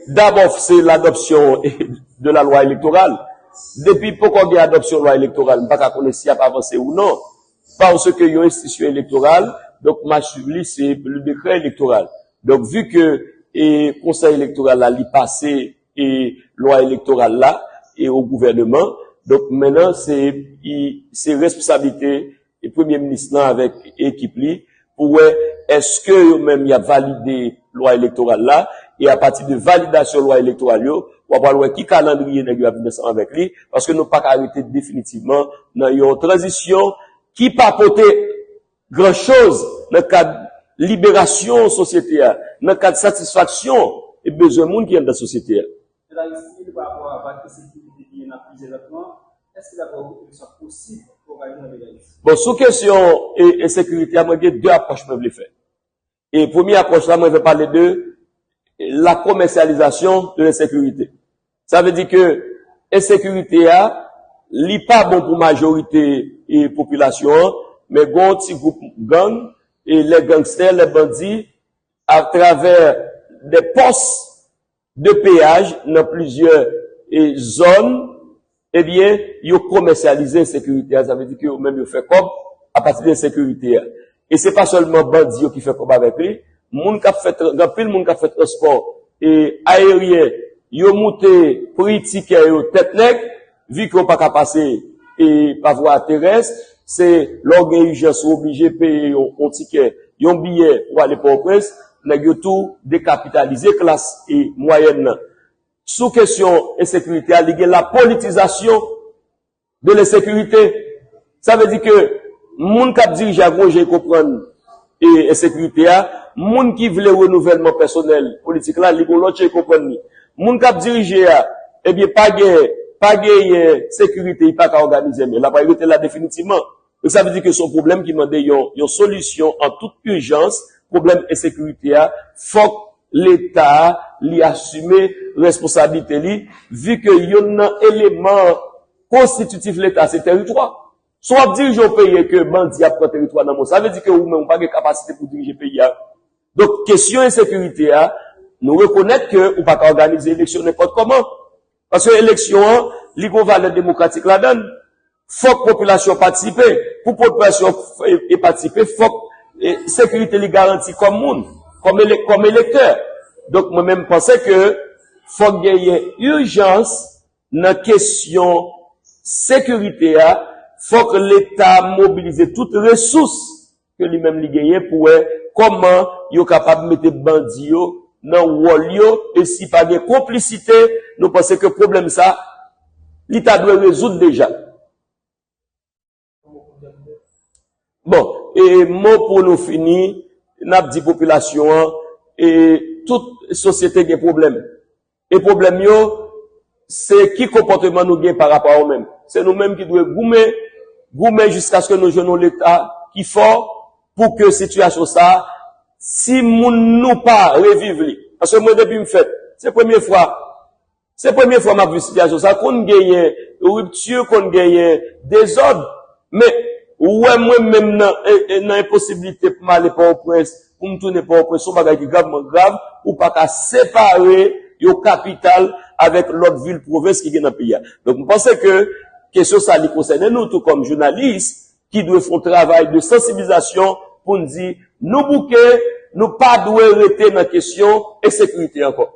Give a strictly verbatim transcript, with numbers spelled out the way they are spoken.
Dabò, se ladopsyon de la lwa elektoral. Depi poko gen adopsyon lwa elektoral, m pa ka konnen si y ap avanse ou non. Paske yon enstitisyon elektoral, donk m a swiv li, se le dekrè elektoral. Donk, vi ke e, konsèy elektoral la, li pase e, lwa elektoral la e o gouvènman, donk, mennan, se, i, se responsablite e premye minis lan avèk ekip li pou wè èske yo menm y ap valide lwa elektoral la, e apati de validasyon lwa elektoral yo, w ap al wè ki kalandriye nèg yo ap vin ansanm avèk li, paske nou pa ka rete definitivman nan yon tranzisyon ki pa pote gran choz nan kad liberasyon sosyete a, nan kad satisfaksyon e bezwen moun ki anndan sosyete a. Mèt Aristide, pa rapò a vag ensekirite ki gen nan plizyè zòn nan, èske daprè ou eleksyon ap posib pou òganize nan peyi Dayiti? Bon, sou kesyon e, ensekirite a, mwen gen de apwòch mwen vle fè. E premye apwòch la, mwen vle pale de la commercialisation de l'insécurité. Sa vle di ke ensekirite a, li pa bon pou majorite e, popilasyon an, men gen yon ti gwoup gang, e les gangsters, les bandits, atravè de pòs de peyaj nan plizyè e, zòn, ebyen, yo komèsyalize ensekirite a. Sa vle di ke yo menm yo fè kòb apati de ensekirite a. E se pa sèlman bandi yo ki fè kòb avèk li. Moun k ap fè, gen anpil moun k ap fè transpò e, ayeryen, yo moute pri tikè yo tèt nèg, vi ke w pa ka pase e, pa vwa terès, se lè w gen ijans ou oblije peye yon, yon tikè, yon biyè pou ale Pòtoprens, nèg yo tou dekapitalize klas e, mwayèn nan. Sou kesyon ensekirite a, li gen lapolitizasyon de lensekirite. Sa vle di ke moun k ap dirije a gon jan e konprann e ensekirite a, moun ki vle renouvèlman pèsonèl politik la, li gon lòt jan e konprann li. Moun k ap dirije a, ebyen, pa gen, pa genyen sekirite, li pa ka òganize, men l ap rete la definitivman. Donk, sa vle di ke se yon pwoblèm ki mande yon, yon solisyon an tout ijans, pwoblèm ensekirite a, fòk Leta a, li asime responsablite li, vi ke yonn nan eleman konstititif Leta se teritwa. Si w ap dirije yon peyi e ke bandi ap pran teritwa nan men w, sa vle di ke ou menm ou pa gen kapasite pou dirije peyi a. Donk, kesyon ensekirite a, nou rekonèt ke ou pa ka òganize eleksyon nenpòt kòman. Paske eleksyon an, li gon valè demokratik ladan l. Fòk popilasyon patisipe. Pou popilasyon e, e patisipe, fòk e, sekirite li garanti kòm moun, kòm ele, kòm elektè. Donk, mwen menm, m panse ke fòk genyen ijans nan kesyon sekirite a, fòk Leta mobilize tout resous ke li menm li genyen pou wè kòman yo kapab mete bandi yo nan wòl yo, e si pa gen konplisite, nou panse ke pwoblèm sa, li ta dwe rezoud deja. Bon, e mo pou nou fini, n ap di popilasyon an, e tout sosyete gen pwoblèm. E pwoblèm yo, se ki konpòteman nou gen pa rapò a yo menm. Se nou menm ki dwe goumen, goumen jiskaske nou jwenn yon Leta ki fò pou ke sitiyasyon sa a, si moun nou pa reviv li. Paske mwen, depi m fèt, se premye fwa, se premye fwa m ap viv sitiyasyon sa a. Konn genyen ripti, konn genyen dezòd. Men, ou wè mwen menm nan, e, e, nan enposiblite pou m ale Pòtoprens, pou m tounen Pòtoprens, se yon bagay ki gravman grav, ou pa ka separe yon kapital avèk lòt vil pwovens ki gen nan peyi a. Donk, m panse ke kesyon sa li konsène nou tou kòm jounalis ki dwe fè yon travay de sansibilizasyon pou n di nou bouke, nou pa dwe rete nan kesyon ensekirite ankò.